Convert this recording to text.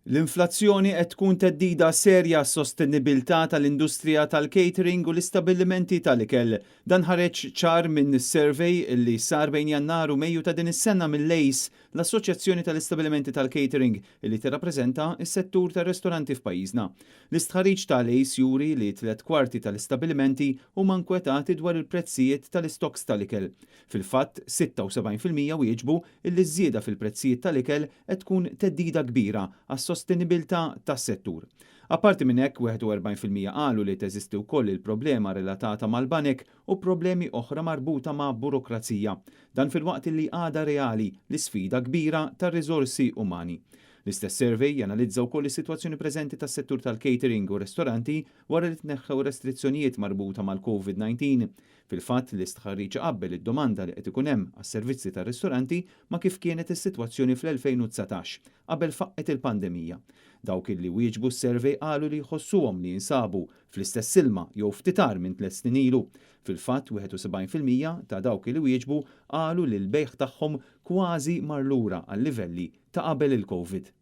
L-inflazzjoni qed tkun theddida serja għas-sostenibilità tal-industrija tal-catering u l-istabbilimenti tal-ikel. Dan ħareġ ċar minn survey li sar bejn Jannar u Mejju ta' din is-sena mill-ACE, l-Assoċjazzjoni tal-Istabbilimenti tal-Catering li tirrappreżenta s-settur tar-ristoranti f'pajjiżna. L-istħarriġ tal-ACE juri li 3/4 tal-istabbilimenti huma nkwetati dwar il-prezzijiet tal-istocks tal-ikel. Fil-fatt, 76% wieġbu illi ż-żieda fil-prezzijiet tal-ikel qed tkun theddida kbira għas-sostenibilità tas-settur. Apparti minn hekk, 41% qalu li teżisti wkoll il-problema relatata mal-banek u problemi oħra marbuta ma' burokrazija. Dan filwaqt li għadha reali l-isfida kbira tar-riżorsi umani. L-istess survey janalizza wkoll is-sitwazzjoni preżenti tas-settur tal-catering u ristoranti wara li tneħħew restrizzjonijiet marbuta mal-COVID-19. Fil-fatt, l-istħarriġ qabbel id-domanda li qed ikun hemm għas-servizzi tar-ristoranti ma' kif kienet is-sitwazzjoni fl-2019 qabel faqqgħet il-pandemija. Dawk li wieġbu s-survey qalu li jħossuhom li jinsabu fl-istess ilma jew ftit agħar minn 3 snin ilu. Fil-fatt, 71% ta' dawk li wieġbu qalu li l-bejgħ tagħhom kważi mar lura għal livelli ta' qabel il-COVID.